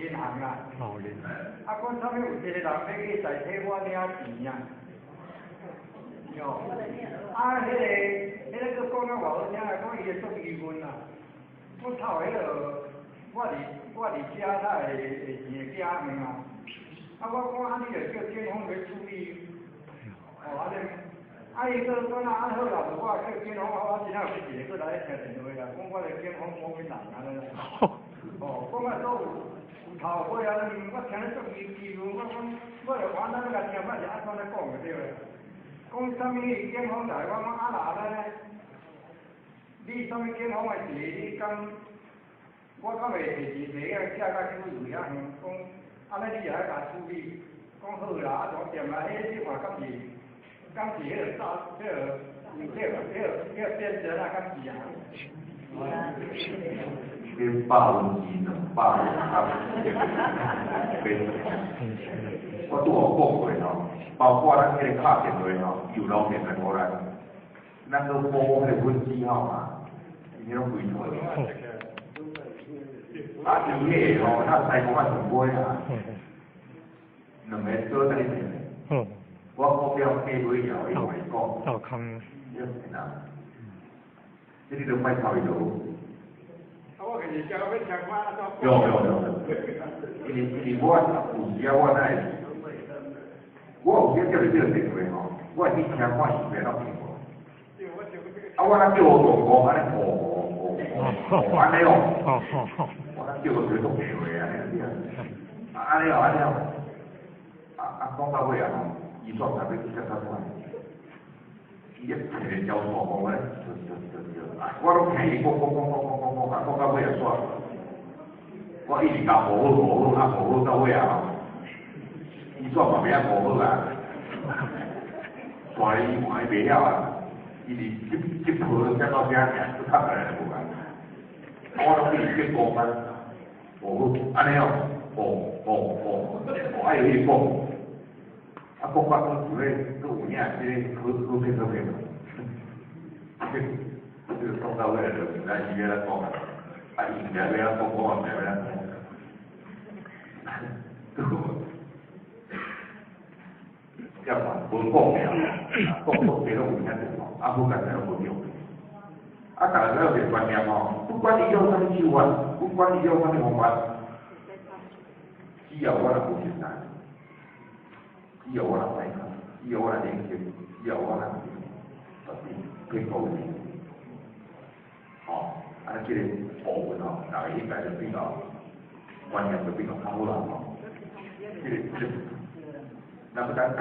銀行啦。哦，銀行。啊，講啥物有一個人欲去代替我領錢啊？喲，啊，彼个閣講啊偌好聽啊，講伊會做疑問啊。我操，彼个我佇遮，才會錢會寄遠啊。啊，我講啊，你著叫警方來處理。哦，按呢，啊，伊閣講啊，啊好啦，無我叫警方，我真正有去一個閣來聽電話啦，講我咧警方無啥物人按呢啦。哦，講啊都有頭尾啊，我聽咧足疑問，我講我著簡單欲共聽，捌是按怎咧講就對啦。講啥物警方來，我講啊若按呢，你啥物警方的事，你敢我敢會提錢提個寄到手有遐遠，講按呢你也愛共處理，講好啦，啊怎掂啊？彼你看敢是敢是彼个詐，彼个變真啊，敢是啊？變200%變。我拄有講過吼，包括咱彼个敲電話吼，有路電來予咱，咱閣補彼個分機號碼，伊彼攏規套。啊，伊彼個吼，咱西貢啊上尾啊，兩个做在咧騙。我股票買尾了，伊共伊講。倒空。你騙人，這你都莫抄伊落。有有有，因為我有時啊，我哪會，我有時接到這個電話吼，我會去聽看是欲按怎騙我。啊，我若叫我大哥按呢，哦哦哦哦，按呢哦，我若叫個叫做電話按呢，啊按呢哦按呢哦，啊啊講到尾啊吼，伊煞特別去接較快，伊一提交錯講咧，對對對對，我攏聽伊講講講講講講講，啊講到尾啊煞。我一直共無好無好啊無好到尾啊，伊煞嘛袂曉無好啊，煞伊看伊袂曉啊，伊是這這鋪攏寫到遮爾，閣較來就無啊。我攏一直結講啊，無好，按呢哦，哦哦哦，我愛伊講，啊講講講想欲閣有影，這個好好騙好騙，這個講到尾就毋知伊欲按怎講啊，啊伊毋知欲按怎講，我嘛毋知欲按怎講。要嘛無講了，講講這攏有影對吼，啊好簡單攏無用。啊，逐个有一个觀念吼，不管你用啥物手法，不管你用啥物方法，只要我若無心態，只要我若歹看，只要我若冷靜，只要我若特別偏顧你，吼，啊，這個部分吼，逐个應該就比較觀念就比較較好啦吼。這個，咱不單騙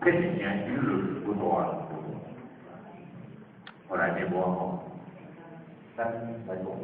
錢幾率不大，後來你無吼，咱來講。